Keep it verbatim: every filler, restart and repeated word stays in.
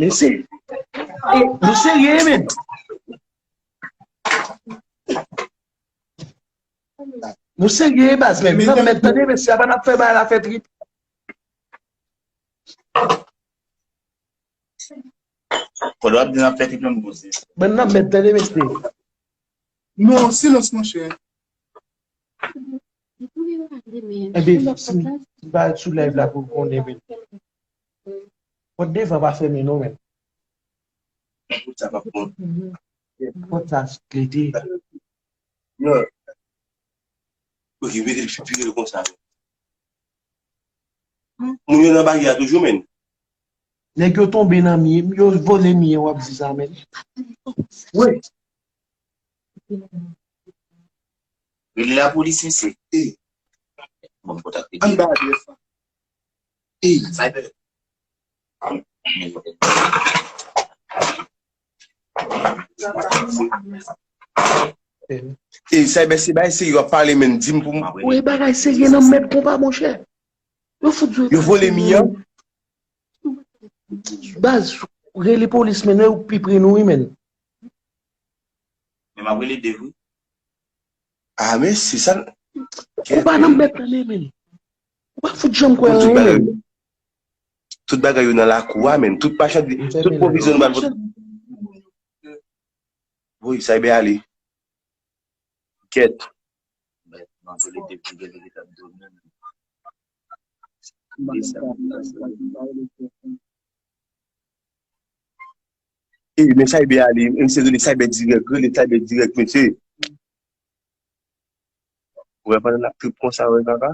Mesye, eh, nou serye, men. Nou serye, baz, men. Nan mèt, tande, mesye, apa n ap fè bagay la fè trip. Pandan w ap di n ap fè trip nan boze. Ban nan mèt, tande, mesye. Non, silans, monchè. Ebyen, si m pa sou live la pou konnen, men. Pòt devan pa fèmen, non, men. Sa pa bon. Pòt sa klete. Non. Ok, mete l pi rèd konsa. Moun yo nan baryè a toujou, men. Nèg yo tonbe nan mye, yo vole mye, w ap di sa, men. Wi. Rele lapolis, mesye. Ey. Bon, kontak li. Ann ba adrès la. Ey. Cyber. Ey, Cyber, se bagay serye w ap pale, men, di m pou m. Wi, bagay serye nan mèt konpa, monchè. Yo fout jwe. Yo vole mi an. Baz, rele polis, men, yo pi pre nou, wi, men. Men m ap rele Dave, wi. Ah, men se sa. Ou pa nan mèt tande, men. Ou pa fout janm kwè anyen, men. Tout bagay yo nan lakou a, men. Tout machandiz, tout pwovizyon nou ba l. Voye Cyber ale. Kèt. E, men Cyber ale, mesye rele Cyber dirèk, rele Cyber dirèk, mesye. Ou wè pandan n ap trip konsa, wè kaka.